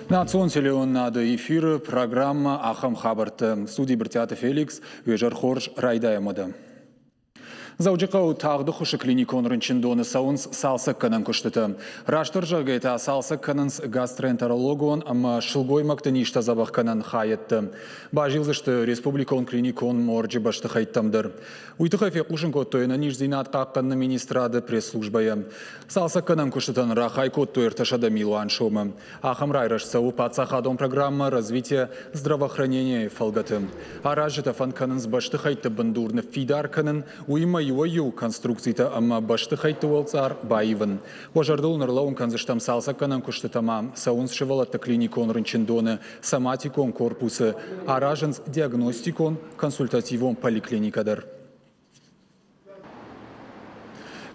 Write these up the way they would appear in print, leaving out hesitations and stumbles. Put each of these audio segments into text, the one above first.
Национ телеуынынады эфиры программӕ «Ахӕм хабӕрттӕ». Студийы Брытъиаты Феликс, уе зӕр хорз, райдайӕм уӕдӕ. Дзӕуджыхъӕуы тагъды хуысы клиникон рынчындоны цӕуынц цалцӕггӕнӕн куыстытӕ. Растдӕр зӕгъгӕйӕ та цалцӕг кӕнынц гастроэнтерологон ӕмӕ сылгоймӕгты низтӕ дзӕбӕхгӕнӕн хайӕдтӕ. Базилдзысты республикон клиникон морджы бӕстыхӕйттӕм дӕр. Уый тыххӕй фехъусын кодтой ӕнӕниздзинад хъахъхъӕныны министрады пресс-службӕйӕ. Цалцӕггӕнӕн куыстытӕн рахай кодтой 300 милуан сомы. Ахӕм райрӕзт цӕуы паддзахадон программӕ «Развитие здравоохранения»-йы фӕлгӕты. Аразджытӕ фӕнд кӕнынц бӕстыхӕйтты бындур ныффидар кӕнын, уыимӕ иуӕй-иу конструкцитӕ ӕмӕ бӕстыхӕйтты уӕлцъар баивын. Уӕ зӕрдыл ныр лӕууын кӕндзыстӕм цалцӕггӕнӕн куыстытӕ ма цӕуынц сывӕллӕтты клиникон рынчындоны соматикон корпусы, аразынц диагностикон консультативон поликлиникӕ дӕр.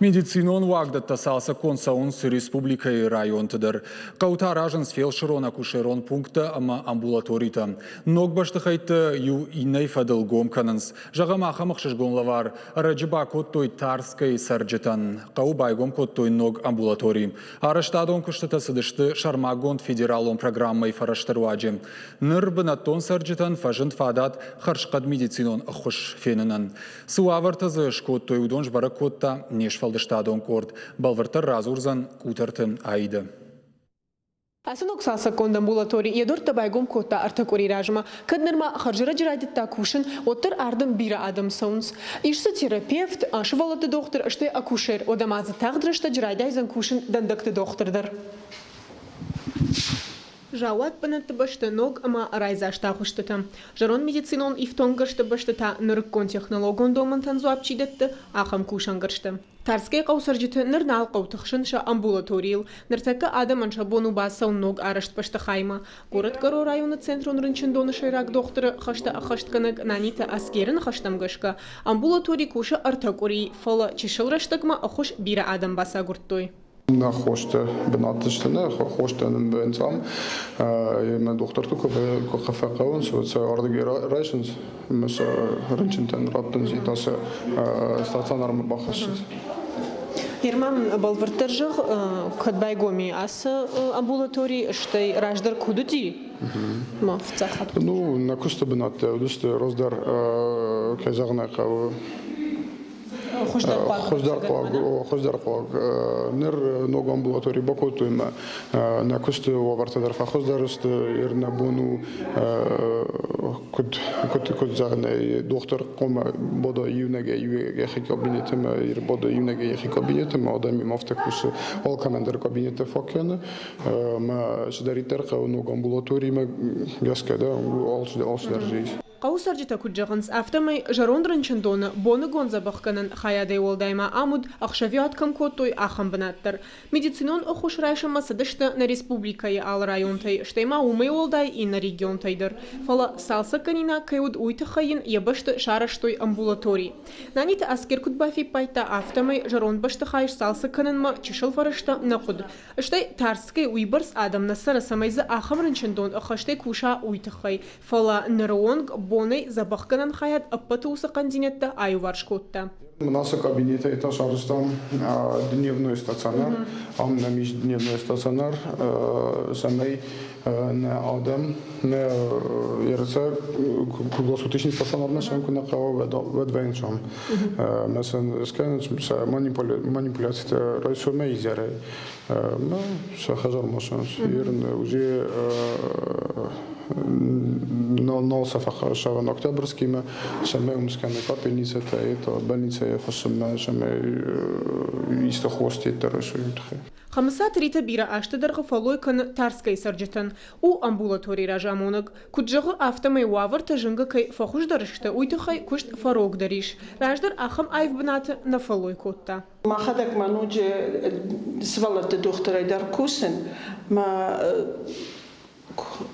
Медицинон уагдӕттӕ цалцӕггонд цӕуынц республикӕйы районты дӕр. Хъӕутӕ аразынц фелсырон-акушерон пункттӕ ӕмӕ амбулаторитӕ. Ног бӕстыхӕйтты иу иннӕйы фӕдыл гом кӕнынц. Зӕгъӕм, ахӕм ӕхсызгон лӕвар ӕрӕджы бакодтой Тарскӕйы цӕрджытӕн. Хъӕуы байгом кодтой ног амбулатори. Арӕзтадон куыстытӕ цыдысты сӕрмагонд федералон программӕйы фӕрӕзты руаджы. Ныр бынӕттон цӕрджытӕн фӕзынд фадат хӕрзхъӕд медицинон ӕххуыс фенынӕн. Цы уавӕртӕ дзы скодтой, уыдон сбӕрӕг кодта не сфӕлдыстадон къорд. Бӕлвырддӕр радзурдзӕн Къутӕрты Аидӕ. Ацы ног цалцӕггонд амбулатори йӕ дуӕрттӕ байгом кодта ӕртӕ къуыри размӕ. Кӕд нырма хӕрзӕрӕджы райдыдта кусын, уӕддӕр ардӕм бирӕ адӕм цӕуынц. Ис дзы терапевт, сывӕллӕтты дохтыр, стӕй акушер. Уӕдӕ ма дзы тагъд рӕстӕджы райдайдзӕн кусын дӕндӕгты дохтыр дӕр. Заууат бынӕтты бӕсты ног ӕмӕ райдзаст агъуыстытӕ. Зӕронд медицинон ифтонггӕрзты бӕсты та нырыккон технологон домӕнтӕн дзуапп чи дӕтты, ахӕм кусӕнгӕрзтӕ. Тарскӕйы хъӕуы цӕрджыты ныр нал хъӕуы тыхсын сӕ амбулаторийыл. Ныртӕккӕ адӕмӕн сӕ бон у бацӕуын ног арӕзт бӕстыхаймӕ. Горӕтгӕрон районы центрон рынчындоны сӕйраг дохтыры хӕстӕ ӕххӕстгӕнӕг Наниты Аскеры ныхӕстӕм гӕсгӕ, амбулатори кусы ӕртӕ къуыри, фӕлӕ чысыл рӕстӕгмӕ ӕххуыс бирӕ адӕм бацагуырдтой. Нӕ хостӕ бынат сты, нӕ хостӕ нын бӕнцам. Ӕмӕ дохтырты куы фӕхъӕуынц, уӕд сӕ ардыгӕй райсынц ӕмӕ сӕ рынчынтӕн раттынц, та сӕ стационармӕ бахӕссынц. Ерман, бӕлвырддӕр зӕгъ, кӕд байгом и ацы амбулатори, стӕй раздӕр куыд уыди? Ма фыццаг хатт. Ну, нӕ куысты бынӕттӕ уыдысты раздӕр, кӕй зӕгъын ӕй хъӕуы, Хуыздӕрхъуаг. Ныр ног амбулатори бакодтой ӕмӕ нӕ куысты уавӕртӕ дӕр фӕхуыздӕр сты. Ир нӕ бон у, куыд, куыд зӕгъын ӕй, дохтыр хъуамӕ бада иунӕгӕй йӕхи кабинеты ӕмӕ ир бада иунӕгӕй йӕхи кабинеты ӕмӕ адӕмимӕ афтӕ кусы. Алкӕмӕн дӕр кабинеттӕ фаг кӕны. Ӕмӕ цыдӕриддӕр хъӕуы ног амбулаторимӕ гӕсгӕ дӕр алцыдӕр дзы ис. Хъӕуы цӕрджытӕ куыд зӕгъынц, афтӕмӕй зӕронд рынчындоны боныгон дзӕбӕхгӕнӕн хайадӕй уӕлдай ма ам уыд, ӕхсӕвиуат кӕм кодтой, ахӕм бынат дӕр. Медицинон ӕххуыс райсынмӕ цыдысты нӕ республикӕйы алы районтӕй, стӕй ма уымӕй уӕлдай иннӕ регионтӕй дӕр. Фӕлӕ цалцӕггӕнинаг кӕй уыд, уый тыххӕй йын йӕ бӕсты сарӕзтой амбулатори. Наниты Аскер куыд бафиппайдта, афтӕмӕй зӕронд бӕстыхай сцалцӕг кӕнынмӕ чысыл фӕрӕзтӕ нӕ хъуыд. Стӕй Тарскӕйы уыйбӕрц адӕм нӕ цӕры, цӕмӕй дзы ахӕм рынчындон ӕххӕстӕй куса, уый тыххӕй. Фӕлӕ ныры онг бонӕй дзӕбӕхгӕнӕн хайад ӕппӕт уыцы хъӕндзинӕдтӕ аиуварс кодта. Нацы кабинетӕй та сарӕзтам дневной стационар. Ам нӕм ис дневной стационар, цӕмӕй нӕ адӕм, нӕ РЦ круглосуточный стационармӕ сӕм куы нӕ хъӕуа, уӕд вӕййынц ам. Мӕ сын скӕнынц сӕ манипуляцитӕ райсомӕй изӕрӕй. Мӕ сӕ хӕдзармӕ цӕуынц. Ерын уже нал сӕ фӕхӕссӕвӕн Октябрьскимӕ, цӕмӕй уым скӕны капельницӕтӕ, это больницӕйы хуыссынмӕ, цӕмӕй исты хос дӕр уый тыххӕй. Хӕмыцаты Ритӕ бирӕ азты дӕргъы фӕллой кӕны Тарскӕйы цӕрджытӕн. У амбулаторийы разамонӕг. Куыд зӕгъы, афтӕмӕй уавӕртӕ зынгӕ кӕй фӕхуыздӕр сты, уый тыххӕй куыст фӕрогдӕр ис. Раздӕр ахӕм аив бынаты нӕ фӕллой кодта. Мӕхӕдӕг ма ноджы сывӕллӕтты дохтырӕй дӕр кусын. Мӕ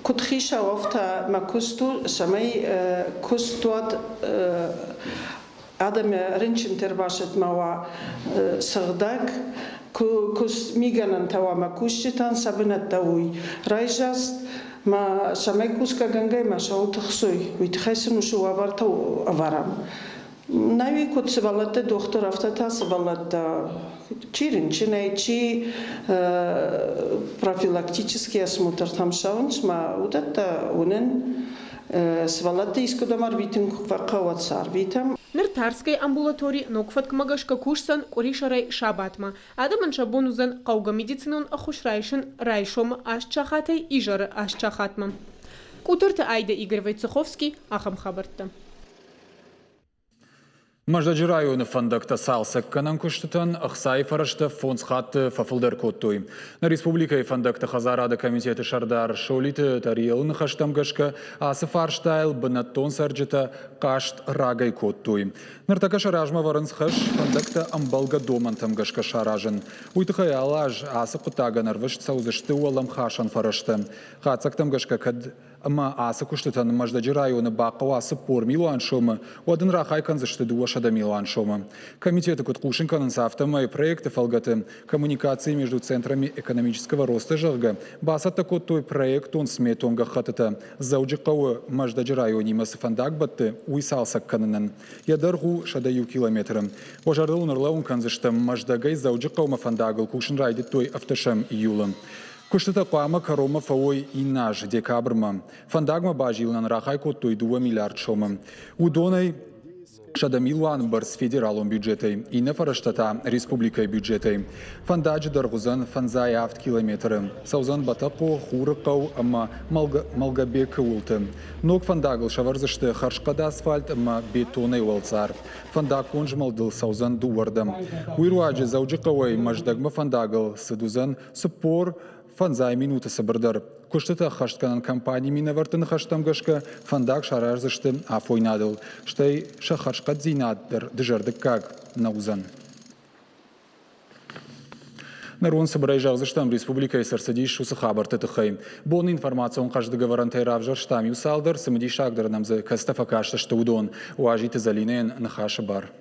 куыд хицау, афтӕ мӕ куыст у, цӕмӕй куыстуат адӕмы рынчынты ӕрбацыдмӕ уа сыгъдӕг, мигӕнӕнтӕ уа мӕ кусджытӕн сӕ бынӕттӕ уой райдзаст, ма цӕмӕй кусгӕгӕнгӕй ма сӕуыл тыхсой, уый тыххӕй сын уыцы уавӕртӕ ӕвӕрӕм. Нӕуи куыд сывӕллӕтты дохтыр, афтӕ та сывӕллӕттӕ чи рынчынӕй, чи профилактический осмотртӕм цӕуынц, ма уыдӕттӕ уынын. Сывӕллӕтты искуыдӕм ӕрвитын куы фӕхъӕуы, уӕд сӕ ӕрвитӕм. Ныр Тарскӕйы амбулатори ног фӕткмӕ гӕсгӕ кусдзӕн къуырисӕрӕй сабатмӕ. Адӕмӕн сӕ бон уыдзӕн хъӕугӕ медицинон ӕххуыс райсын райсомы аст сахатӕй изӕры аст сахатмӕ. Къутӕрты Айдӕ Игорь Войцеховский ахӕм хабӕрттӕ. Мӕздӕджы районы фӕндӕгтӕ цалцӕггӕнӕн куыстытӕн ӕхцайы фӕрӕзтӕ фондз хатты фӕфылдӕр кодтой. Нӕ республикӕйы фӕндӕгты хӕдзарады комитеты сӕрдар Солиты Тариелы ныхӕстӕм гӕсгӕ ацы фарстайыл бынӕттон цӕрджытӕ хъаст рагӕй кодтой. Ныртӕккӕ сӕ размӕ вӕрынц хӕс фӕндӕгтӕ ӕмбӕлгӕ домӕнтӕм гӕсгӕ саразын. Уый тыххӕй алы аз ацы хъуыддагӕн ӕрвыст цӕудзысты уӕлӕмхасӕн фӕрӕзтӕ. Хатдзӕгтӕм гӕсгӕ кӕд ӕмӕ ацы куыстытӕн Мӕздӕджы районы бахъӕуа 40 милуан сомы, уӕд ын рахай кӕндзысты 200 милуан сомы. Комитеты куыд хъусын кӕнынц, афтӕмӕй проекты фӕлгӕты «Коммуникации между центрами экономического роста», зӕгъгӕ, бацӕттӕ кодтой проектон-сметон гӕххӕттытӕ Дзӕуджыхъӕуы Мӕздӕджы районимӕ цы фӕндаг бӕтты, уый цалцӕг кӕнынӕн. Йӕ дӕргъ у 101 километры. Уӕ зӕрдыл уын ӕрлӕууын кӕндзыстӕм, Мӕздӕгӕй Дзӕуджыхъӕумӕ фӕндагыл кусын райдыдтой 17 июлы. Куыстытӕ хъуамӕ кӕронмӕ фӕуой иннӕ аз декабрмӕ. Фӕндагмӕ базилынӕн рахай кодтой 2 миллиард сомы. Уыдонӕй 100 милуан бӕрц федералон бюджетӕй, иннӕ фӕрӕзтӕ та республикӕйы бюджетӕй. Фӕндаджы дӕргъ уыдзӕн 57 километры. Цӕудзӕн Бӕтӕхъо, Хурыхъӕу ӕмӕ Малгобекы уылты. Ног фӕндагыл сӕвӕрдзысты хӕрзхъӕд асфальт ӕмӕ бетонӕй уӕлцъар. Фӕндаггон змӕлдыл цӕудзӕн дыууӕрдӕм. Уый руаджы Дзӕуджыхъӕуӕй Мӕздӕгмӕ фӕндагыл цыд уыдзӕн 45 минуты цыбырдӕр. Куыстытӕ ӕххӕстгӕнӕн компанийы минӕвӕртты ныхӕстӕм гӕсгӕ фӕндаг сараздзысты афойнадыл, стӕй сӕ хӕрзхъӕддзинад дӕр дызӕрдыггаг нӕ уыдзӕн. Нырон цыбырӕй зӕгъдзыстӕм, республикӕйы цы ӕрцыдис, уыцы хабӕртты тыххӕй. Боны информацион хъӕздыг ӕвӕрӕнтӕй равзӕрстам иу цалдӕр, цымыдисагдӕр нӕм дзы кӕцытӕ фӕкастысты, уыдон. Уазиты Зӕлинӕйӕн ныхасы бар.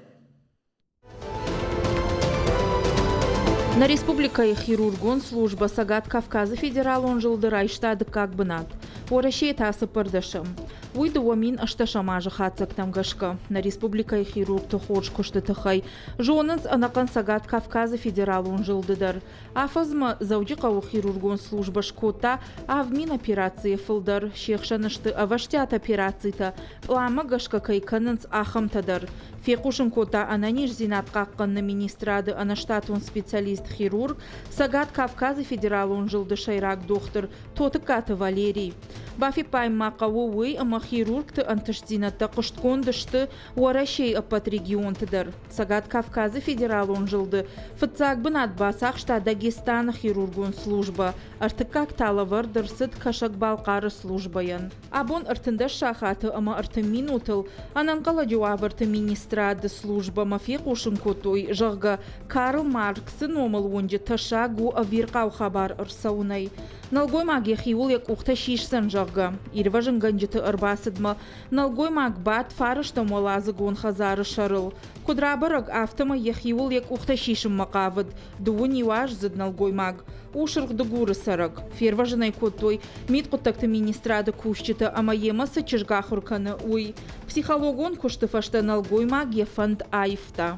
Нӕ республикӕйы хирургон службӕ Цӕгат Кавказы федералон зылды райста дыккаг бынат. Уӕрӕсейы та цыппӕрдӕсӕм. Уый 2018 азы хатдзӕгтӕм гӕсгӕ нӕ республикӕйы хирургты хорз куысты тыххӕй зонынц ӕнӕхъӕн Цӕгат Кавказы федералон зылды дӕр. Афӕдзмӕ Дзӕуджыхъӕуы хирургон службӕ скодта 7000 операцийӕ фылдӕр. Се хсӕн сты ӕвӕстиат операцитӕ, пъланмӕ гӕсгӕ кӕй кӕнынц, ахӕмтӕ дӕр. Фехъусын кодта ӕнӕниздзинад хъахъхъӕныны министрады ӕнӕштатон специалист-хирург, Цӕгат Кавказы федералон зылды сӕйраг дохтыр Тотыккаты Валерий. Бафиппайын ма хъӕуы уый, ӕмӕ хирургты ӕнтыстдзинӕдтӕ хъуыстгонд сты Уӕрӕсейы ӕппӕт регионты дӕр. Цӕгат Кавказы федералон зылды фыццаг бынат бацахста Дагестаны хирургон службӕ, ӕртыккаг та лӕвӕрд ӕрцыд Кӕсӕг-Балхъары службӕйӕн. Абон 13 сахаты ӕмӕ 30 минутыл Ӕнӕнхъӕлӕджы уавӕрты министрады службӕмӕ фехъусын кодтой, зӕгъгӕ, Карл Марксы номыл уынджы тӕссаг у ӕвирхъау хабар ӕрцӕуынӕй. Нӕлгоймаг йӕхиуыл йӕ къухтӕ сисдзӕн, зӕгъгӕ, ирвӕзынгӕнджыты ӕрбацыдмӕ нӕлгоймаг бадт фарӕстӕм уӕладзыгон хӕдзары сӕрыл. Куыд рабӕрӕг, афтӕмӕй йӕхиуыл йӕ къухтӕ сисынмӕ хъавыд дыууын иуаздзыд нӕлгоймаг. У Сырх-Дыгуры цӕрӕг. Фервӕзын ӕй кодтой мидхъуыддӕгты министрады кусджытӕ ӕмӕ йемӕ цы чызг ахуыр кӕны, уый. Психологон куысты фӕстӕ нӕлгоймаг йӕ фӕнд аивта.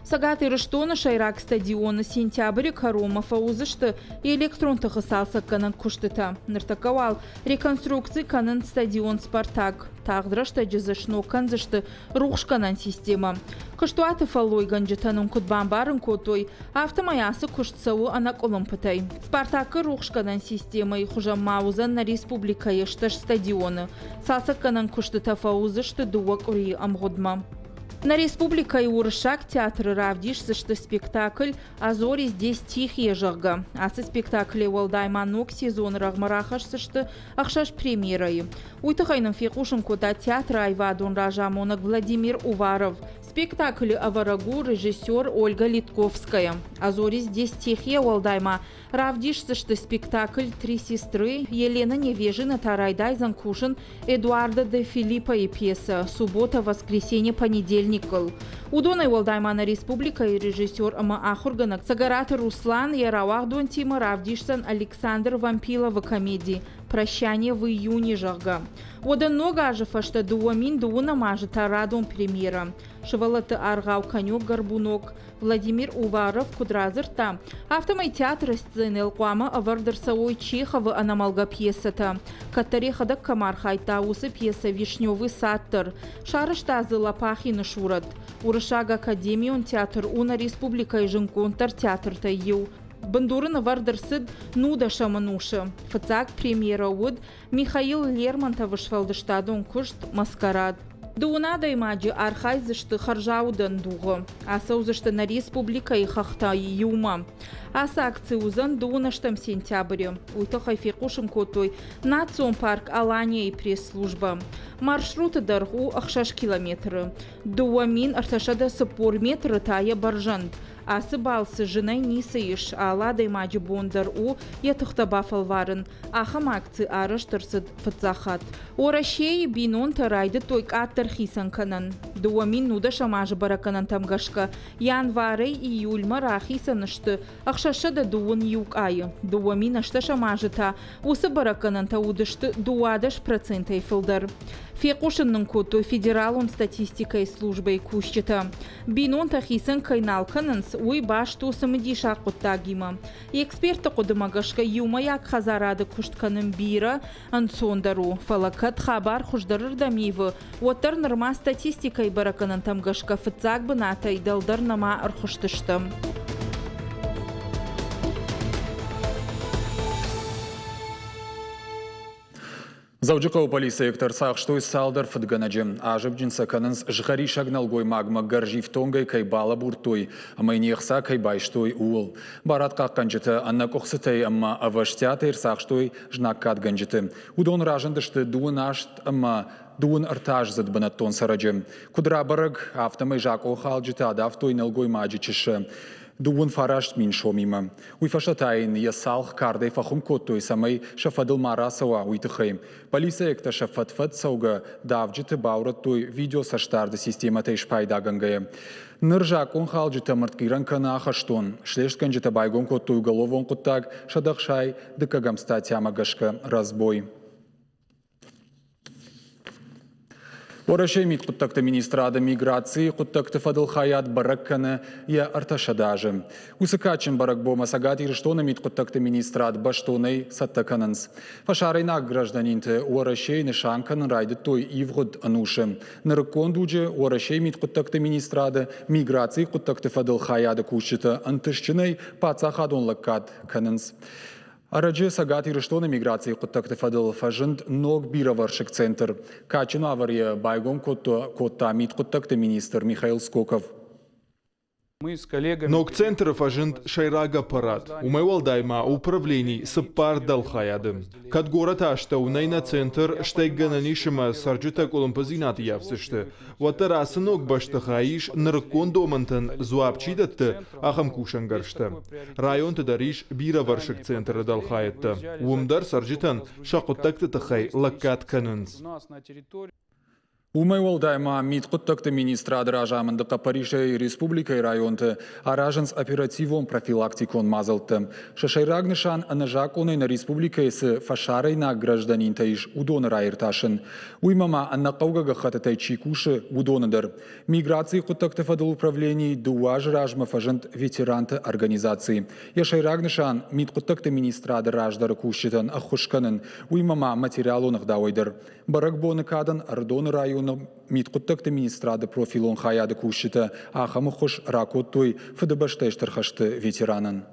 Цӕгат Ирыстоны сӕйраг стадионы сентябры кӕронмӕ фӕуыдзысты электрон тыхы цалцӕггӕнӕн куыстытӕ. Ныртӕккӕ уал реконструкци кӕнынц стадион «Спартак». Тагъд рӕстӕджы дзы сног кӕндзысты рухсгӕнӕн системӕ. Куыстуаты фӕллойгӕнджытӕ нын куыд бамбарын кодтой, афтӕмӕй ацы куыст цӕуы ӕнӕкъуылымпытӕй. «Спартак»-ы рухсгӕнӕн системӕйы хуызӕн ма уыдзӕн нӕ республикӕйы стыр стадионы. Цалцӕггӕнӕн куыстытӕ фӕуыдзысты дыууӕ къуырийы ӕмгъуыдмӕ. Нӕ республикӕйы Уырыссаг театры равдисдзысты спектакль «А зори здесь тихие», зӕгъгӕ. Ацы спектаклӕй уӕлдай ма ног сезоны рӕгъмӕ рахӕсдзысты ӕхсӕз премьерӕйы. Уый тыххӕй нын фехъусын кодта театры аивадон разамонӕг Владимир Уваров. Спектаклы ӕвӕрӕг у режиссер Ольга Литковская. «А зори здесь тихие» уӕлдай ма равдисдзысты спектакль «Три сестры». Елена Невежина та райдайдзӕн кусын Эдуарда де Филиппойы пьесӕ «Суббота, воскресенье, понедельник»-ыл. Уыдонӕй уӕлдай ма нӕ республикӕйы режиссер ӕмӕ ахуыргӕнӕг Цӕгӕраты Руслан йӕ рауагъдонтимӕ равдисдзӕн Александр Вампиловы комеди «Прощание в июне», зӕгъгӕ. Уӕдӕ ног азы фӕстӕ 2012 азы та радон премьерӕ. Сывӕллӕтты аргъау «Конек-горбунок» Владимир Уваров куыд радзырдта, афтӕмӕй театры сценӕйыл хъуамӕ ӕвӕрд ӕрцӕуой Чеховы ӕнӕмӕлгӕ пьесӕтӕ. Кӕддӕр йӕхӕдӕг кӕм архайдта, уыцы пьесӕ «Вишневый сад» дӕр. Сарӕзта дзы Лопахины сурӕт. Уырыссаг академион театр у нӕ республикӕйы зындгонддӕр театртӕй иу. Бындуры нывӕрд ӕрцыд нудӕсӕм ӕнусы. Фыццаг премьерӕ уыд Михаил Лермонтовы сфӕлдыстадон куыст «Маскарад». Дыууын адӕймаджы архайдзысты хӕрзаудӕн дугъы. Ацӕудзысты нӕ республикӕйы хӕхтӕй иумӕ. Ацы акци уыдзӕн дыууынӕстӕм сентябры. Уый тыххӕй фехъусын кодтой национ парк Алания-йы пресс-службӕ. Маршруты дӕргъ у 6 километры. 2340 метры та йӕ бӕрзӕнд. Ацы балцы зынӕй ницы ис, алы адӕймаджы бон дӕр у йӕ тыхтӕ бафӕлварын. Ахӕм акци арӕзт ӕрцыд фыццаг хатт. Уӕрӕсейы бинонтӕ райдыдтой къаддӕр хицӕн кӕнын. 2019 азы бӕрӕггӕнӕнтӕм гӕсгӕ, январӕй июльмӕ рахицӕн сты 621 къайы. 2018 азы та уыцы бӕрӕггӕнӕнтӕ уыдысты 12 процентӕй фылдӕр. Фехъусын нын кодтой федералон статистикӕйы службӕйы кусджытӕ. Бинонтӕ хицӕн кӕй нал кӕнынц, уый баст у цымыдисаг хъуыддагимӕ. Экспертты хъуыдымӕ гӕсгӕ иумӕйаг хӕдзарады куыст кӕнын бирӕ ӕнцондӕр у, фӕлӕ кӕд хабар хуыздӕрырдӕм ивы, уӕддӕр нырма статистикӕйы бӕрӕггӕнӕнтӕм гӕсгӕ фыццаг бынатӕй дӕлдӕр нӕма ӕрхызтысты. Дзӕуджыхъӕуы полицейӕгтӕ ӕрцахстой цалдӕр фыдгӕнӕджы. Азымджын сӕ кӕнынц, згъӕрисӕг нӕлгоймагмӕ гӕрзифтонгӕй кӕй балӕбурдтой ӕмӕ йын йе хца кӕй байстой, ууыл. Барадхъахъхъӕнджытӕ ӕнӕкъуыхцытӕй ӕмӕ ӕвӕстиатӕй ӕрцахстой знаггадгӕнджыты. Уыдон разындысты дыууын аст ӕмӕ дыууын ӕртӕаздзыд бынӕттон цӕрӕджы. Куыд рабӕрӕг, афтӕмӕй закъонхалджытӕ адавтой нӕлгоймаджы чысы 39 мин сомимӕ. Уый фӕстӕ та йын йӕ цалх кардӕй фӕхуым кодтой, цӕмӕй сӕ фӕдыл ма рацӕуа, уый тыххӕй. Полицейӕгтӕ сӕ фӕд-фӕд цӕугӕ давджыты баурӕдтой видеоцӕстдарды системӕтӕй спайдагӕнгӕйӕ. Ныр закъонхалджытӕм ӕртхъирӕн кӕны ахӕстон. Слестгӕнджытӕ байгом кодтой уголовон хъуыддаг 160 дыккӕгӕм статьямӕ гӕсгӕ разбой. Уӕрӕсейы мидхъуыддӕгты министрады миграцийы хъуыддӕгты фӕдыл хайад бӕрӕг кӕны йӕ 300 азы. Уыцы кадджын бӕрӕгбонмӕ Цӕгат Ирыстоны мидхъуыддӕгты министрад бӕстонӕй цӕттӕ кӕнынц. Фӕсарӕйнаг гражданинты Уӕрӕсейы нысан кӕнын райдыдтой ивгъуыд ӕнусы. Нырыккон дуджы Уӕрӕсейы мидхъуыддӕгты министрады миграцийы хъуыддӕгты фӕдыл хайады кусджытӕ ӕнтыстджынӕй паддзахадон лӕггад кӕнынц. Ӕрӕджы Цӕгат Ирыстоны миграцийы хъуыддӕгты фӕдыл фӕзынд ног бирӕвӕрсыг центр. Кадджын уавӕр йӕ байгом кодта мидхъуыддӕгты министр Михаил Скоков. Ног центры фӕзынд сӕйраг аппарат. Уымӕй уӕлдай ма управлени цыппар дӕлхайады. Кӕд горӕты астӕу нӕй нӕ центр, стӕй гӕнӕн ис ӕмӕ цӕрджытӕ къуылымпыдзинад ӕййафдзысты, уӕддӕр ацы ног бӕстыхай ис нырыккон домӕнтӕн дзуапп чи дӕтты, ахӕм кусӕнгӕрзтӕ. Районты дӕр ис бирӕвӕрсыг центры дӕлхайӕдтӕ. Уым дӕр цӕрджытӕн сӕ хъуыддӕгты тыххӕй лӕггад кӕнынц. Уымӕй уӕлдай ма мидхъуыддӕгты министрады разамынды хъӕппӕрисӕй республикӕйы районты аразынц оперативон профилактикон мадзӕлттӕ. Сӕ сӕйраг нысан ӕнӕзакъонӕй нӕ республикӕйы цы фӕсарӕйнаг гражданинтӕ ис, уыдоны раиртасын. Уыимӕ ма ӕнӕхъӕугӕ гӕххӕттытӕй чи кусы, уыдоны дӕр. Миграцийы хъуыддӕгты фӕдыл управленийы дыууӕ азы размӕ фӕзынд ветеранты организаци. Йӕ сӕйраг нысан – мидхъуыддӕгты министрады раздӕры кусджытӕн ӕххуыс кӕнын, уыимӕ ма материалон ӕгъдауӕй дӕр. Бӕрӕгбоны кадӕн Ӕрыдоны районы мидхъуыддӕгты министрады профилон хайады кусджытӕ ахӕм ӕххуыс ракодтой Фыдыбӕстӕйы Стыр хӕсты ветеранӕн.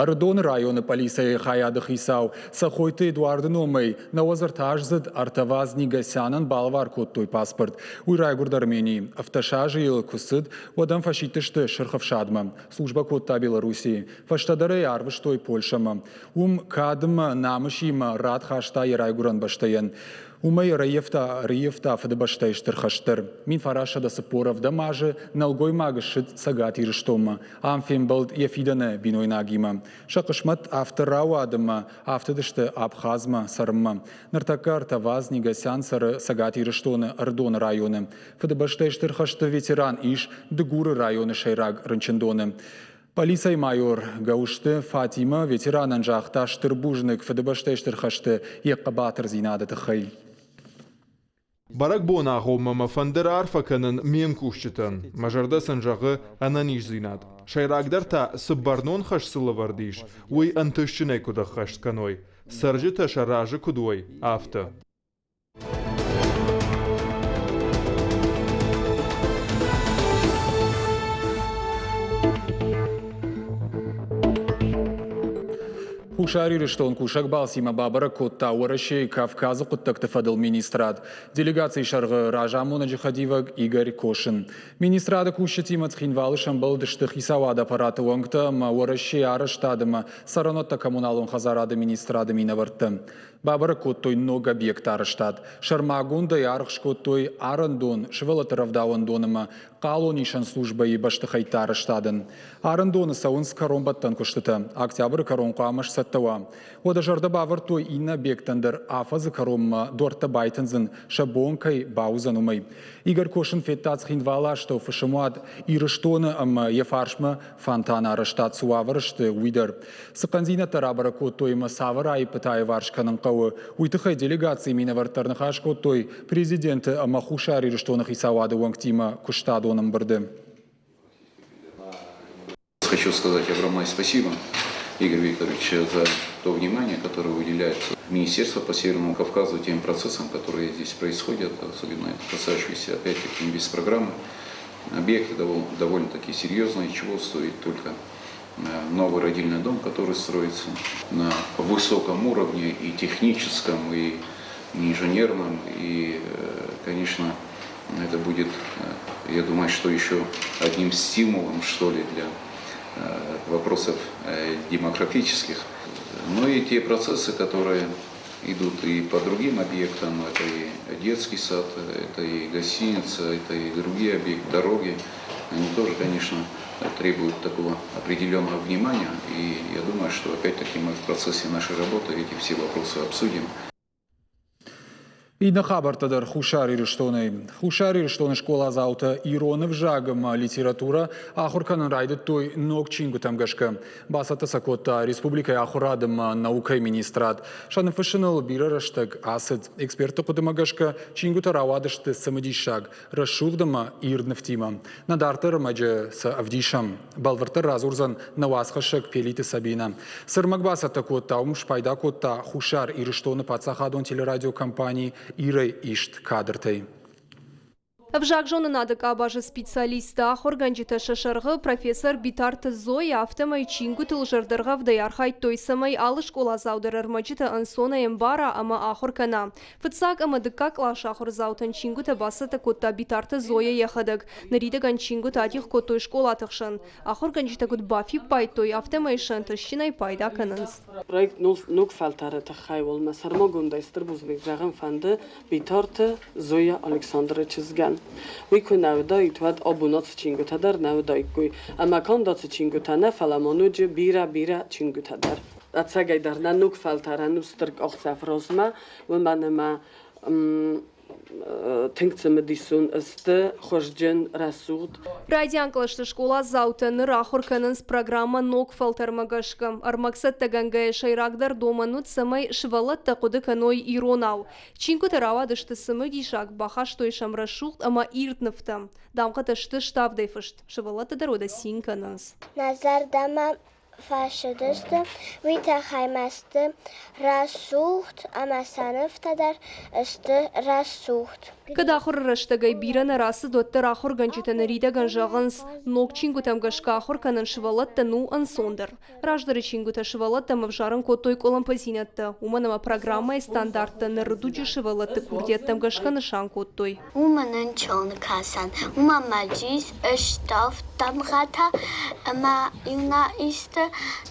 Ӕрыдоны районы пъӕлицӕйы хайады хицау Цӕхойты Эдуарды номӕй нӕуӕдз-ӕртӕаздзыд Артаваз Нигасянӕн балӕвар кодтой паспорт. Уый райгуырд Арменийы. 17 азы йыл куы цыд, уӕд ӕм фӕсидтысты Сырх ӕфсадмӕ. Службӕ кодта Белоруссийы. Фӕстӕдӕр ӕй арвыстой Польшӕмӕ. Уым кадимӕ, намысимӕ рад хаста йӕ райгуырӕн бӕстӕйӕн. Уымӕй ӕрӕййӕфта Фыдыбӕстӕйы Стыр хӕст дӕр. 1947 азы нӕлгоймаг ссыд Цӕгат Ирыстонмӕ. Ам фембӕлд йӕ фидӕны бинойнагимӕ. Сӕ хъысмӕт афтӕ рауад ӕмӕ афтыдысты Абхазмӕ цӕрынмӕ. Ныртӕккӕ Артаваз Нигасян цӕры Цӕгат Ирыстоны Ӕрыдоны районы. Фыдыбӕстӕйы Стыр хӕсты ветеран ис Дыгуры районы сӕйраг рынчындоны. Пъӕлицӕйы майор Гӕуысты Фатимӕ ветеранӕн загъта стыр бузныг Фыдыбӕстӕйы Стыр хӕсты йӕ хъӕбатырдзинады тыххӕй. Бӕрӕгбоны агъоммӕ мӕ фӕнды раарфӕ кӕнын ме мкусджытӕн. Мӕ зӕрдӕ сын зӕгъы ӕнӕниздзинад. Сӕйрагдӕр та, цы бӕрнон хӕс сыл лӕвӕрд ис, уый ӕнтыстджынӕй куыд ӕххӕст кӕной, цӕрджытӕ сӕ разы куыд уой, афтӕ. Хуссар Ирыстон кусӕг балцимӕ бабӕрӕг кодта Уӕрӕсейы Кавказы хъуыддӕгты фӕдыл министрад. Делегацийы сӕргъы разамонӕджы хӕдивӕг Игорь Кошин. Министрады кусджытимӕ Цхинвалы сӕмбӕлдысты хицауады аппараты уӕнгтӕ ӕмӕ Уӕрӕсейы арӕзтад ӕмӕ цӕрӕнуӕттӕ коммуналон хӕдзарады министрады минӕвӕрттӕ. Бабӕрӕг кодтой ног объекты арӕзтад. Сӕрмагондӕй аргъ скодтой арӕндон, сывӕллӕтты рӕвдауӕндон ӕмӕ хъалонисӕн службӕйы бӕстыхӕйтты арӕзтадӕн. Арӕндоны цӕуынц кӕронбӕттӕн куыстытӕ. Октябры кӕрон хъуамӕ сцӕттӕ уа. Уӕдӕ зӕрдӕ бавӕрдтой иннӕ объекттӕн дӕр афӕдзы кӕронмӕ дуӕрттӕ байтындзын сӕ бон кӕй бауыдзӕн, уымӕй. Игорь Кошин федта Цхинвалы астӕу фысымуат Ирыстоны ӕмӕ йӕ фарсмӕ фонтаны арӕзтад цы уавӕры сты, уый дӕр. Цы хъӕндзинӕдтӕ рабӕрӕг кодтой ӕмӕ цавӕр аиппытӕ аиварс кӕнын хъӕуы, уый тыххӕй делегацийы минӕвӕрттӕ ӕрныхас кодтой президенты ӕмӕ Хуссар Ирыстоны хицауады уӕнгтимӕ куыстадон ӕмбырды. Хочу сказать огромное спасибо, Игорь Викторович, за то внимание, которое уделяется Министерство по Северному Кавказу тем процессам, которые здесь происходят, особенно касающиеся опять-таки инвестпрограммы. Объекты довольно-таки серьезные, чего стоит только новый родильный дом, который строится на высоком уровне и техническом, и инженерном, и, конечно, это будет, я думаю, что еще одним стимулом, что ли, для вопросов демографических. Ну и те процессы, которые идут и по другим объектам, это и детский сад, это и гостиница, это и другие объекты, дороги, они тоже, конечно, требуют такого определенного внимания. И я думаю, что опять-таки мы в процессе нашей работы эти все вопросы обсудим. Иннӕ хабӕрттӕ дӕр Хуссар Ирыстонӕй. Хуссар Ирыстоны скъоладзаутӕ ирон ӕвзаг ӕмӕ литературӕ ахуыр кӕнын райдыдтой ног чингуытӕм гӕсгӕ. Бацӕттӕ сӕ кодта республикӕйы ахуырад ӕмӕ наукӕйы министрад. Сӕ ныффыссыныл бирӕ рӕстӕг ацыд. Экспертты хъуыдымӕ гӕсгӕ, чингуытӕ рауадысты цымыдисаг, рӕсугъд ӕмӕ ирд нывтимӕ. Нӕ дарддӕр ӕрмӕджы сӕ ӕвдисӕм. Бӕлвырддӕр радзурдзӕн нӕ уацхӕссӕг Пелиты Сабинӕ. Цы рмӕг бацӕттӕ кодта, уым спайда кодта Хуссар Ирыстоны паддзахадон телерадиокомпани Ирӕй ист кадртӕй. Ӕвзагзонынады къабазы специалисттӕ, ахуыргӕнджытӕ сӕ сӕргъы профессор Битарты Зоя, афтӕмӕй чингуытыл зӕрдӕргъӕвдӕй архайдтой, цӕмӕй алы скъоладзау дӕр ӕрмӕджытӕ ӕнцонӕй ӕмбара ӕмӕ ахуыр кӕна. Фыццаг ӕмӕ дыккаг къласы ахуырдзаутӕн чингуытӕ бацӕттӕ кодта Битарты Зоя йӕхӕдӕг. Ныридӕгӕн чингуытӕ атигъ кодтой скъолаты хсӕн. Ахуыргӕнджытӕ куыд бафиппайдтой, афтӕмӕй сӕ ӕнтыстджынӕй пайда кӕнынц. Проект ног фӕлтӕры тыххӕй уал мӕ сӕрмагондӕй стыр бузныг зӕгъын фӕнды Битарты Зоя Александры чызгӕн. Уый куы нӕ уыдаид, уӕд абон ацы чингуытӕ дӕр нӕ уыдаиккой. Ӕмӕ канд ацы чингуытӕ нӕ, фӕлӕ ма ноджы бирӕ-бирӕ чингуытӕ дӕр. Ӕцӕгӕйдӕр нӕ ног фӕлтӕрӕн у стыр къахдзӕф размӕ, уымӕн ӕмӕ тынг цымыдисон сты, хуызджын, рӕсугъд. Райдиан кълӕсты скъоладзаутӕ ныр ахуыр кӕнынц программӕ ног фӕлтӕрмӕ гӕсгӕ. Ӕрмӕг цӕттӕгӕнгӕйӕ сӕйрагдӕр домӕн уыд, цӕмӕй сывӕллӕттӕ хъуыды кӕной иронау. Чингуытӕ рауадысты цымыдисаг, бахастой сӕм рӕсугъд ӕмӕ ирд нывтӕ. Дамгъӕтӕ сты ставдӕй фыст. Сывӕллӕттӕ дӕр уӕдӕ цин кӕнынц. Нӕ зӕрдӕмӕ фӕцыдысты, уый тыххӕй ма сты рӕсугъд ӕмӕ сӕ нывтӕ дӕр сты рӕсугъд. Кӕд ахуыры рӕстӕгӕй бирӕ нӕ рацыд, уӕддӕр ахуыргӕнджытӕ ныридӕгӕн зӕгъынц, ног чингуытӕм гӕсгӕ ахуыр кӕнын сывӕллӕттӕн у ӕнцондӕр. Раздӕры чингуытӕ сывӕллӕттӕм ӕвзарын кодтой къуылымпыдзинӕдтӕ, уымӕн ӕмӕ программӕйы стандарттӕ ныры дуджы сывӕллӕтты курдиӕттӕм гӕсгӕ нысан кодтой. Уымӕн ӕнцон кӕсӕн, уымӕн ма ис ставд дамгъӕтӕ ӕмӕ-иу нӕ исты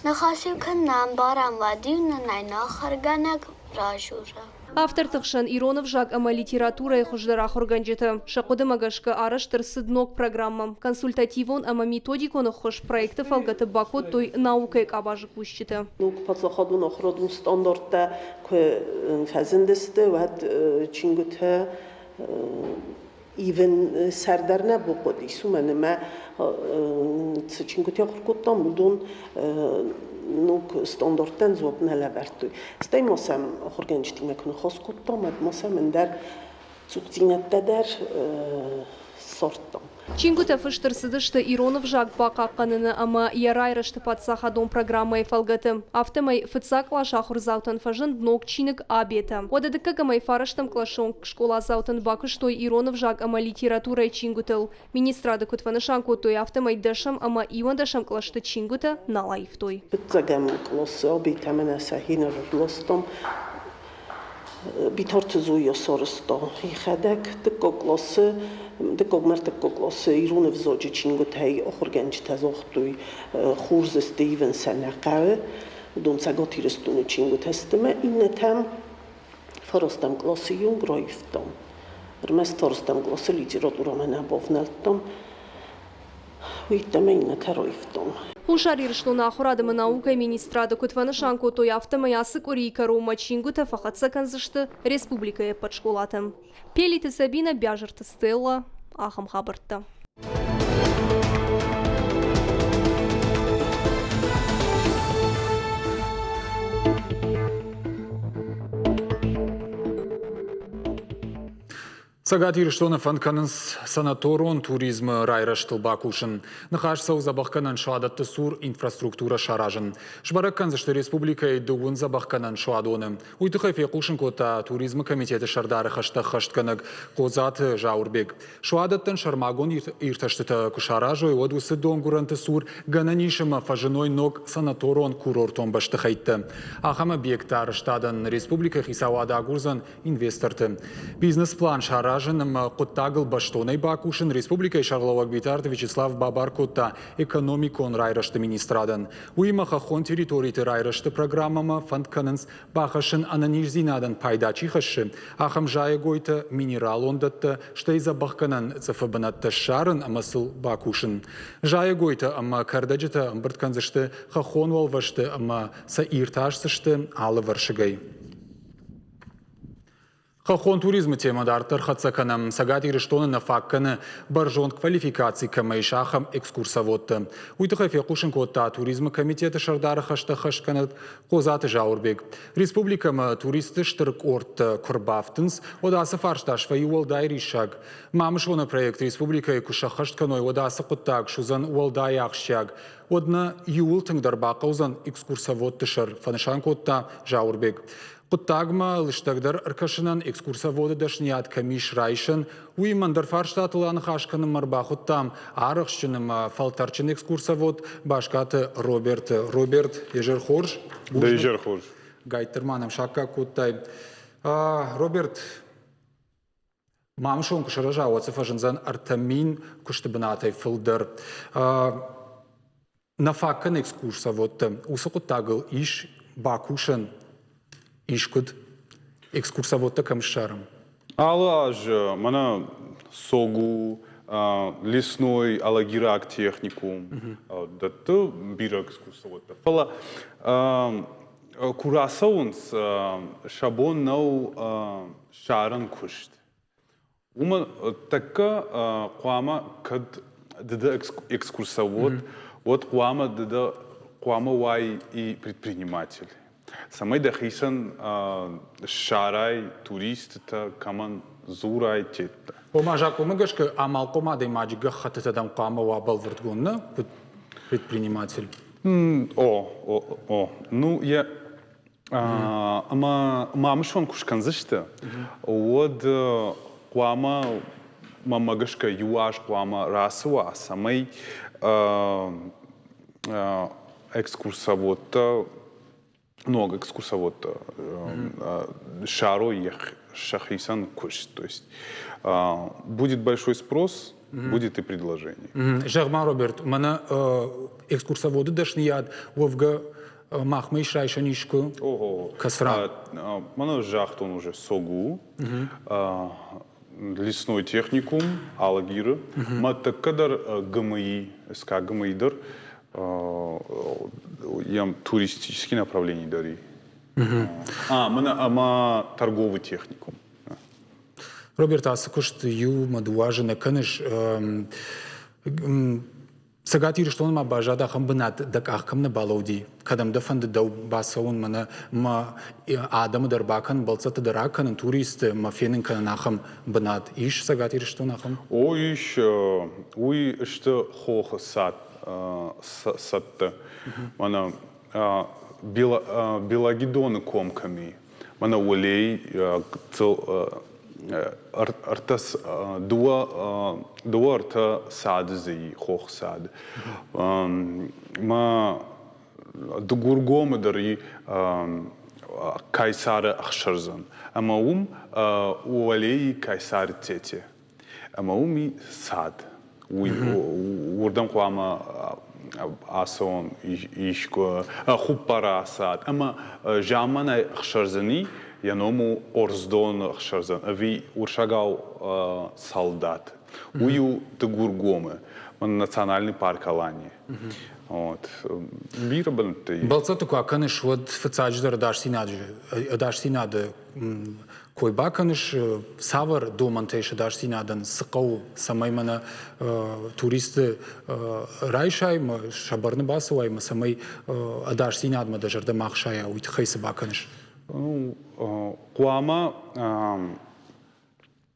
ныхас-иу куы нӕ ӕмбарӕм, уӕд-иу нын ӕй нӕ ахуыргӕнӕг радзуры. Авторты хсӕн ирон ӕвзаг ӕмӕ литературӕйы хуыздӕр ахуыргӕнджытӕ. Сӕ хъуыдымӕ гӕсгӕ арӕзт ӕрцыд ног программӕ. Консультативон ӕмӕ методикон ӕххуыс проекты фӕлгӕты бакодтой наукӕйы къабазы кусджытӕ. Ног паддзахадон ахуырадон стандарттӕ куы фӕзындысты, уӕд чингуытӕ ивын сӕр дӕр нӕ бахъуыдис, уымӕн ӕмӕ цы чингуытӕ ахуыр кодтам, уыдон ног стандарттӕн дзуапп нӕ лӕвӕрдтой. Стӕй ма сӕм ахуыргӕнджытимӕ куы ныхас кодтам, уӕд ма сӕм ӕндӕр цухдзинӕдтӕ дӕр ссардтам. Чингуытӕ фыст ӕрцыдысты ирон ӕвзаг бахъахъхъӕныны ӕмӕ йӕ райрӕзты паддзахадон программӕйы фӕлгӕты. Афтӕмӕй, фыццаг къласы ахуырдзаутӕн фӕзынд ног чиныг Абетӕ. Уӕдӕ дыккӕгӕмӕй фарӕстӕм къласы онг скъоладзаутӕн бакуыстой ирон ӕвзаг ӕмӕ литературӕйы чингуытыл. Министрады куыд фӕнысан кодтой, афтӕмӕй дӕсӕм ӕмӕ иуӕндӕсӕм кълӕсты чингуытӕ нал аивтой. Фыццӕгӕм къласы Абетӕ мӕнӕ сӕхи ныррыластам. Битарты Зоя сарӕзта йӕхӕдӕг дыккаг къласы, дыккаг ӕртыккаг къласы ирон ӕвзаджы чингуытӕй ахуыргӕнджытӕ загътой, хорз сты, ивын сӕ нӕ хъӕуы. Уыдон Цӕгат Ирыстоны чингуытӕ сты ӕмӕ иннӕтӕм фарӕстӕм къласы онг раивтам. Ӕрмӕст фарӕстӕм къласы литературӕмӕ нӕ бавнӕлдтам. Уый йеддӕмӕ иннӕтӕ раивтон. Хуссар Ирыстоны ахуырад ӕмӕ наукӕйы министрады куыд фӕнысан кодтой, афтӕмӕй ацы къуырийы кӕронмӕ чингуытӕ фӕхӕццӕ кӕндзысты республикӕйы ӕппӕт скъолатӕм. Пелиты Сабинӕ, Бязырты Стелла, ахӕм хабӕрттӕ. Цӕгат Ирыстоны фӕнд кӕнынц санаторон туризмы райрӕзтыл бакусын. Ныхас цӕуы дзӕбӕхгӕнӕн суадӕтты цур инфраструктурӕ саразын. Сбӕрӕг кӕндзысты республикӕйы дыууын дзӕбӕхгӕнӕн суадоны. Уый тыххӕй фехъусын кодта туризмы комитеты сӕрдары хӕстӕ ӕххӕстгӕнӕг Хъодзаты Зауырбег. Суадӕттӕн сӕрмагонд иртӕстытӕ куы саразой, уӕд уыцы донгуырӕнты цур гӕнӕн ис ӕмӕ фӕзыной ног санаторон-курортон бӕстыхӕйттӕ. Ахӕм объекттӕ арӕзтадӕн республикӕйы хицауад агурдзӕн инвесторты. Бизнес-план саразын ӕмӕ хъуыддагыл бӕстонӕй бакусын республикӕйы сӕргълӕууӕг Битарты Вячеслав бабар кодта экономикон райрӕзты министрадӕн. Уыимӕ хӕххон территориты райрӕзты программӕмӕ фӕнд кӕнынц бахӕссын ӕнӕниздзинадӕн пайда чи хӕссы, ахӕм зайӕгойтӕ, минералон дӕттӕ, стӕй дзӕбӕхгӕнӕн цъыфы бынӕттӕ ссарын ӕмӕ сыл бакусын. Зайӕгойтӕ ӕмӕ кӕрдӕджытӕ ӕмбырд кӕндзысты хӕххон уӕлвӕзты ӕмӕ сӕ иртасдзысты алывӕрсыгӕй. Хӕххон туризмы темӕ дарддӕр хӕццӕ кӕнӕм. Цӕгат Ирыстоны нӕ фаг кӕны бӕрзонд квалификаци кӕмӕ ис, ахӕм экскурсоводтӕ. Уый тыххӕй фехъусын кодта туризмы комитеты сӕрдары хӕстӕ хӕсгӕнӕг Хъодзаты Зауырбег. Республикӕмӕ туристты стыр къордтӕ куы рбафтынц, уӕд ацы фарста свӕййы уӕлдай риссаг. Мамысоны проект республикӕйы куы сӕххӕст кӕной, уӕд ацы хъуыддаг суыдзӕн уӕлдай ахсджиаг. Уӕд нӕ иууыл тынгдӕр бахъӕудзӕн экскурсоводты сӕр, фӕнысан кодта Зауырбег. Хъуыддагмӕ лыстӕгдӕр ӕркӕсынӕн экскурсоводы дӕсныйад кӕм ис райсӕн, уыимӕ ӕндӕр фарстатыл аныхас кӕнынмӕ ӕрбахуыдтам арӕхстджын ӕмӕ фӕлтӕрджын экскурсовод Баскаты Роберты. Роберт, изӕр хорз. Дӕ изӕр хорз. Гайттыр ма нӕм саккаг кодтай. Роберт, Мамысон куы сырӕза, уӕд дзы фӕзындзӕн 3000 куысты бынатӕй фылдӕр. Нӕ фаг кӕны экскурсоводтӕ. Уыцы хъуыддагыл ис бакусӕн искуыд? Экскурсоводтӕ кӕм ссарӕм? Алы аз мӕнӕ Согу, лесной алагираг техникум дӕтты бирӕ экскурсоводтӕ. Фӕлӕ куы рацӕуынц, сӕ бон нӕу ссарын куыст. Уымӕ тӕккӕ хъуамӕ кӕд ды дӕ экскурсовод, уӕд хъуамӕ ды дӕ хъуамӕ уай и предприниматель. Цӕмӕй дӕхицӕн ссарай туристытӕ, кӕмӕн дзурай, теттӕ. Ома закъонмӕ гӕсгӕ амалхъом адӕймаджы гӕххӕттытӕ дӕм хъуамӕ уа бӕлвырдгонд, нӕ? Куыд предприниматель. О, о, о. Ну, йӕ Ӕмӕ Мамысон куы скӕндзысты, уӕд хъуамӕ, мӕнмӕ гӕсгӕ, иу аз хъуамӕ рацӕуа, цӕмӕй экскурсоводтӕ, ног экскурсоводтӕ ссарой сӕхицӕн куыст. То есть будет большой спрос, будет и предложение. Зӕгъ-ма, Роберт, мӕнӕ экскурсоводы дӕсныйад уӕвгӕ. Махмӕ ис райсӕн искуы? Ого. Кӕцыран? Мӕнӕ загътон уже СОГУ, лесной техникум Алагиры. Мӕ тӕккӕ дӕр ГМИ, СК ГМИ дӕр йӕм туристический направление дӕр и. А, мӕнӕ ӕмӕ торговый техникум. Роберт, ацы куыст иу мӕ дыууӕ азы нӕ кӕныс. Цӕгат Ирыстоны ма баззад ахӕм бынат, дӕ къах кӕм нӕ балӕуди, кӕдӕм дӕ фӕнды дӕу бацӕуын, мӕнӕ мӕ адӕмы дӕр бакӕнын, бӕлццӕтты дӕр акӕнын, туристты мӕ фенын кӕнын ахӕм бынат. Ис Цӕгат Ирыстоны ахӕм? О, ис. Уый сты хохы цад, цӕдтӕ. Мӕнӕ Белагидоны ком кӕм и, мӕнӕ уӕлейы ӕртӕ дыууӕ дыууӕ-ӕртӕ цады дзы и, хох цад. Мӕ Дыгургомы дӕр и Кайсары ӕхсӕрдзӕн, ӕмӕ уым уӕлейы Кайсары тете. Ӕмӕ уым и цад. Уый уырдӕм хъуамӕ ацӕуон искуы Хуппара цад. Ӕмӕ замманай ӕхсӕрдзӕни, йӕ ном у Орздоны ӕхсӕрдзӕн ӕви уырыссагау Салдат. Уый у Дыгургомы, национальный парк Алании. Вот. Бирӕ бынӕттӕ ис. Бӕлццӕтты куы акӕныс, уӕд фыццаджыдӕр ӕдасдзинады кой бакӕныс, цавӕр домӕнтӕ ис ӕдасдзинадӕн, цы хъӕуы, цӕмӕй мӕнӕ туристы райсай, сӕ бӕрны бацӕуай, ӕмӕ цӕмӕй ӕдасдзинадмӕ дӕ зӕрдӕ ма хсайа, уый тыххӕй цы бакӕныс? Ну, хъуамӕ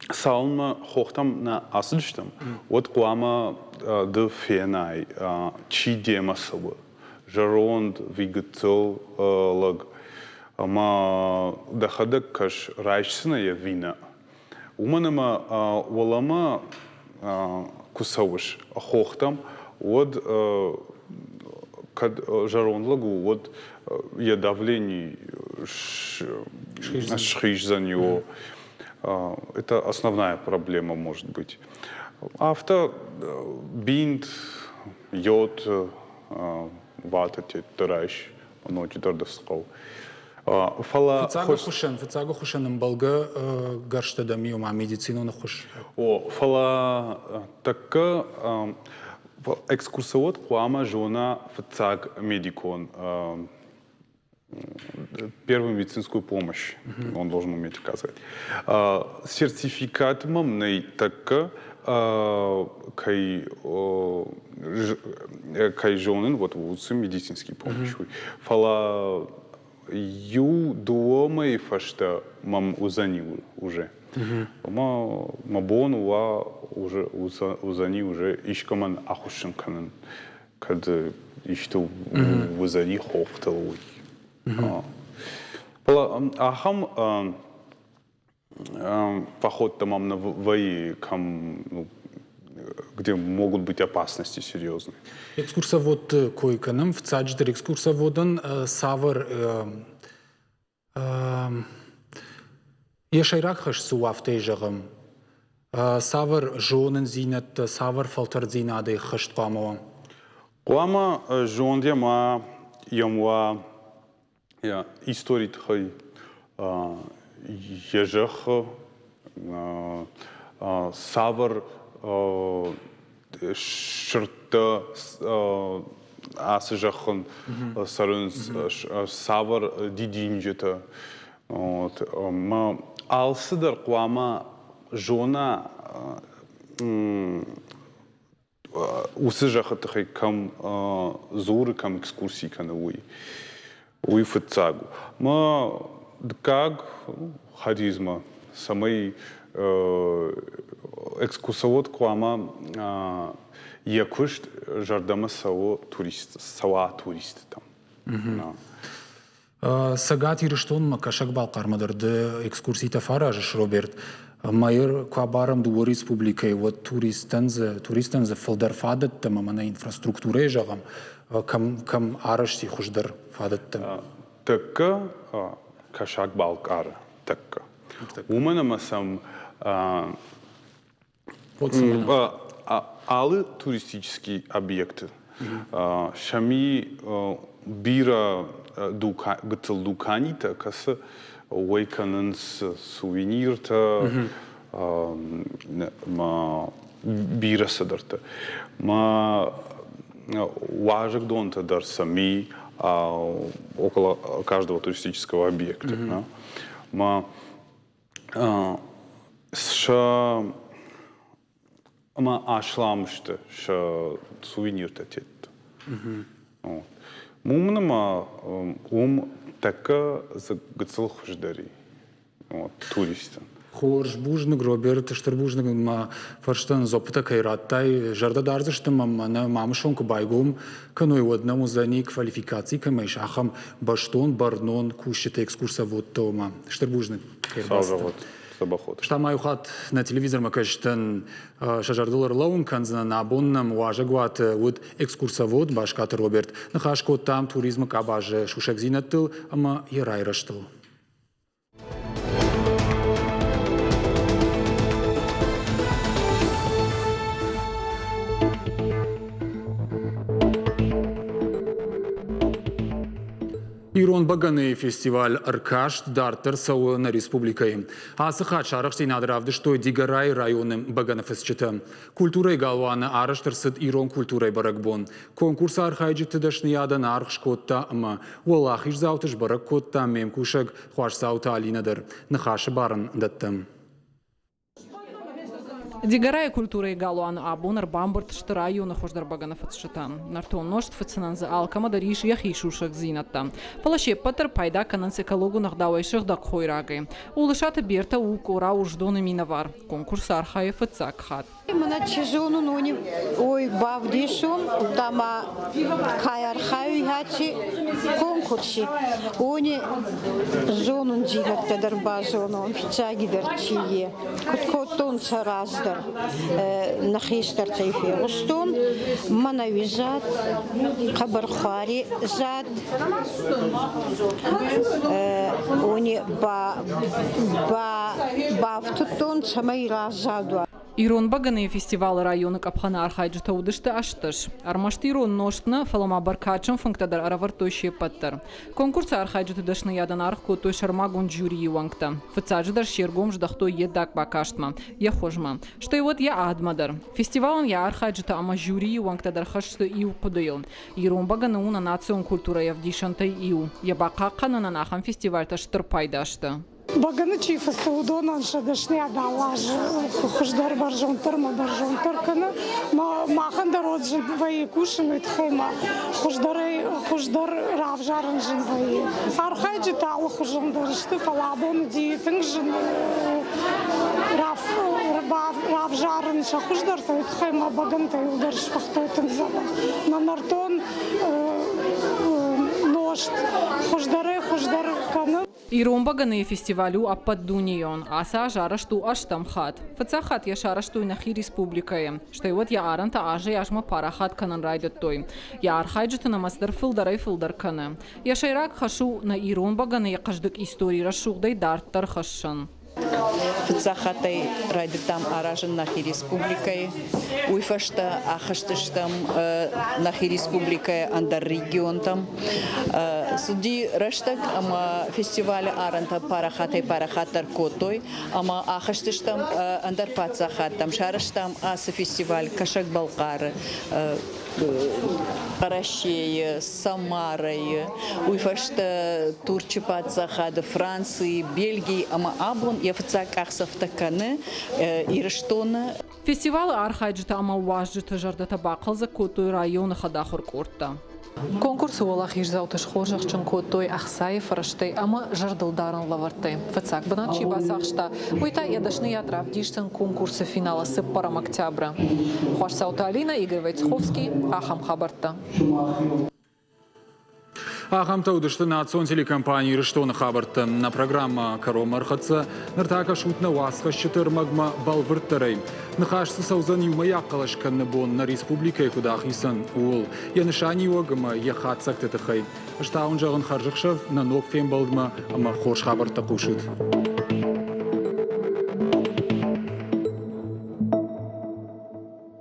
цалынмӕ хохтӕм нӕ ацыдыстӕм, уӕд хъуамӕ ды фенай, чи демӕ цӕуы. Зӕронд, гыццыл лӕг. Ӕмӕ дӕхӕдӕг кӕс, райсдзынӕ йӕ ӕви нӕ. Уымӕн ӕмӕ уӕлӕмӕ куы цӕуыс хохтӕм, уӕд кӕд зӕронд лӕг у, уӕд йӕ давлени схиздзӕн его. Это основная проблема может быть. Афтӕ бинт, йод, ватӕ тетты райс, ноджыдӕр дӕ цы хъӕуы. Фӕлӕ фыццаг ӕххуысӕн ӕмбӕлгӕ гӕрзтӕ дӕм и, ома медицинон ӕххуыс. О, фӕлӕ тӕккӕ экскурсовод хъуамӕ зона фыццаг медикон первую медицинскую помощь он должен уметь оказывать. Сертификат мӕм нӕй тӕккӕ кӕй кӕй зонын, вот уыцы медицинский помощь уый. Фӕлӕ иу дыууӕ мӕйы фӕстӕ мӕм уыдзӕни уже. Ӕмӕ мӕ бон уа уже уыдзӕни уже искӕмӕн ахуыссын кӕнын, кӕд исты уыдзӕни хохтыл, уый. Фӕлӕ ахӕм походтӕ мӕм нӕ вӕййы, кӕм ну, где могут быть опасности серьезные. Экскурсоводты кой кӕнӕм. Фыццаджыдӕр экскурсоводӕн цавӕр йӕ сӕйраг хӕс цы у, афтӕ зӕгъӕм? Цавӕр зонындзинӕдтӕ, цавӕр фӕлтӕрддзинадӕй хызт хъуамӕ уа? Хъуамӕ зонд ӕмӕ йӕм уа йӕ историйы тыххӕй, йӕ зӕххы, цавӕр сырдтӕ ацы зӕххын цӕрынц, цавӕр дидинджытӕ. Ӕмӕ алцыдӕр хъуамӕ зона уыцы зӕххы тыххӕй кӕм дзуры, кӕм экскурси кӕны, уый. Уый фыццаг у. Мӕ дыккаг харизма, цӕмӕй экскурсовод хъуамӕ йӕ куыст зӕрдӕмӕ цӕуы турист, цӕуа туристытӕм. Цӕгат Ирыстонмӕ Кӕсӕг-Балхъармӕ дӕр ды экскурситӕ фӕаразыс, Роберт. Мӕйы куы абарӕм дыууӕ республикӕйы, уӕд туристӕн дзы, туристӕн дзы фылдӕр фадӕттӕ ӕмӕ мӕнӕ инфраструктурӕйы зӕгъӕм, кӕм, кӕм арӕзти хуыздӕр фадӕттӕ? Тӕккӕ Кӕсӕг-Балхъары, тӕккӕ. Уымӕн ӕмӕ сӕм алы туристический объекты сӕм и Бирӕ гыццыл дуканитӕ, кӕцы уӕй кӕнынц сувениртӕ, ма бирӕ цыдӕртӕ. Ма уазӕгдонтӕ дӕр сӕм и около каждого туристического объекта. Ма сӕ ӕмӕ аслам сты сӕ сувениртӕ тедты. Уымӕн ӕмӕ уым тӕккӕ гыццыл хуыздӕр и туристӕн. Хорз, бузныг, Роберт, стыр бузныг мӕ фӕрстӕн дзуаппытӕ кӕй радтай. Зӕрдӕ дардзысты мӕм, мӕнӕ Мамысон куы байгом кӕной, уӕд нӕм уыдзӕни квалификаци кӕмӕ ис, ахӕм бӕстон, бӕрнон кусджыты экскурсоводтӕ ома. Стыр бузныг. Сау Дзӕбӕх Стӕй ма иу хатт нӕ телевизормӕ кӕсджытӕн сӕ зӕрдыл ӕрлӕууын кӕндзынӕн, абон нӕм уазӕгуаты уыд экскурсовод Баскаты Роберт. Ныхас кодтам туризмы къабазы сусӕгдзинӕдтыл ӕмӕ йӕ райрӕзтыл. Ирон бӕгӕныйы фестиваль ӕркаст дарддӕр цӕуы нӕ республикӕйы. Ацы хатт сарӕхстдзинад равдыстой Дигорайы районы бӕгӕныфыцджытӕ. Культурӕйы галуаны арӕзт ӕрцыд ирон культурӕйы бӕрӕгбон. Конкурсы архайджыты дӕсныйадӕн аргъ скодта ӕмӕ уӕлахиздзауты сбӕрӕг кодта ме мкусӕг Хуасдзауты Алинӕ дӕр. Ныхасы бар ын дӕттӕм. Дигорайы культурӕйы галуаны абон ӕрбамбырд сты районы хуыздӕр бӕгӕныфыцджытӕ. Нӕртон нозт фыцынӕн дзы алкӕмӕ дӕр ис йӕхи сусӕгдзинӕдтӕ. Фӕлӕ се ппӕт дӕр пайда кӕнынц экологон ӕгъдауӕй сыгъдӕг хойрагӕй. Улысаты Бертӕ у Къора Урсдоны минӕвар. Конкурсы архайы фыццаг хатт. Мӕнӕ чи зонун, уони уой бавдесун, удта ма ка архайуй аци конкурси, уони зонундзийнӕдтӕ дӕр базонун, фиццагидӕр чи е. Куд кодтонцӕ раздӕр, нӕ хестӕртӕй фегъустон, мӕнӕуи зад, хъӕбӕрхуари зад, уони ба, ба, бафтудтон, цӕмӕй раззад уа. Ирон бӕгӕныйы фестивалы районы къӕпхӕны архайджытӕ уыдысты 18. Ӕрмӕст ирон нозт нӕ, фӕлӕ ма бӕркадджын фынгтӕ дӕр ӕрӕвӕрдтой се ппӕт дӕр. Конкурсы архайджыты дӕсныйадӕн аргъ кодтой сӕрмагонд жюрийы уӕнгтӕ. Фыццаджыдӕр се ргом здӕхтой йе ддаг бакастмӕ, йӕ хуызмӕ, стӕй уӕд йӕ адмӕ дӕр. Фестивалӕн йӕ архайджытӕ ӕмӕ жюрийы уӕнгтӕ дӕр хӕсты иу хъуыдыйыл. Ирон бӕгӕны у нӕ национ культурӕйы ӕвдисӕнтӕй иу. Йӕ бахъахъхъӕнынӕн ахӕм фестивальтӕ стыр пайда сты. Бӕгӕны чи фыцы, уыдонӕн сӕ дӕсныйад алы аз хуыздӕр, бӕрзонддӕр ӕмӕ бӕрзонддӕр кӕны. Махӕн дӕр уӕд зын вӕййы кусын, уый тыххӕй ма хуыздӕрӕй хуыздӕр равзарын зын вӕййы. Архайджытӕ алыхуызон дӕр сты, фӕлӕ абон уыди тынг зын равзарын сӕ хуыздӕртӕ, уый тыххӕй ма бӕгӕнтӕ иуылдӕр сфыхтой тынг дзӕбӕх. Нӕ нӕртон нозт хуыздӕрӕй хуыздӕр кӕны. Ирон бӕгӕныйы фестиваль у ӕппӕтдунейон. Ацы аз арӕзт у ӕстӕм хатт. Фыццаг хатт йӕ сарӕзтой нӕхи республикӕйы. Стӕй уӕд йӕ арӕнтӕ азӕй-азмӕ парахат кӕнын райдыдтой. Йӕ архайджыты нымӕц дӕр фылдӕрӕй-фылдӕр кӕны. Йӕ сӕйраг хӕс у нӕ ирон бӕгӕныйы хъӕздыг истори рӕсугъдӕй дарддӕр хӕссын. Фыццаг хаттӕй райдыдтам аразын нӕхи республикӕйы. Уый фӕстӕ ахызтыстӕм нӕхи республикӕйы ӕндӕр регионтӕм. Цыди рӕстӕг ӕмӕ фестивалы арӕнтӕ парахатӕй-парахатдӕр кодтой ӕмӕ ахызтыстӕм ӕндӕр паддзахадтӕм. Сарӕзтам ацы фестиваль Кӕсӕг-Балхъары, Уӕрӕсейы, Самарайы, уый фӕстӕ Турчы паддзахады, Францийы, Бельгийы ӕмӕ абон йӕ фыццаг къахдзӕфтӕ кӕны Ирыстоны. Фестивалы архайджытӕ ӕмӕ уазджыты зӕрдӕтӕ бахъӕлдзӕг кодтой районы хӕдахуыр къордтӕ. Конкурсы уӕлахиздзауты схорзӕхджын кодтой ӕхцайы фӕрӕзтӕй ӕмӕ зӕрдылдарӕн лӕвӕрттӕй. Фыццаг бынат чи бацахста, уый та йӕ дӕсныйад равдисдзӕн конкурсы финалы цыппӕрӕм октябры. Хуасдзауты Алинӕ, Игорь Войцеховский, ахӕм хабӕрттӕ. Ахӕмтӕ уыдысты национ телекомпани Ирыстоны хабӕрттӕ. Нӕ программӕ кӕронмӕ ӕрхӕццӕ. Ныр та кӕсут нӕ уацхӕсджыты ӕрмӕгмӕ бӕлвырддӕрӕй. Ныхас цы цӕудзӕн иумӕйаг хъӕлӕс кӕныны бон нӕ республикӕйы куыд ахицӕн, ууыл. Йӕ нысаниуӕг ӕмӕ йӕ хатдзӕгты тыххӕй. Ӕз та уын зӕгъын хӕрзӕхсӕв нӕ ног фембӕлдмӕ ӕмӕ хорз хабӕрттӕ хъусут.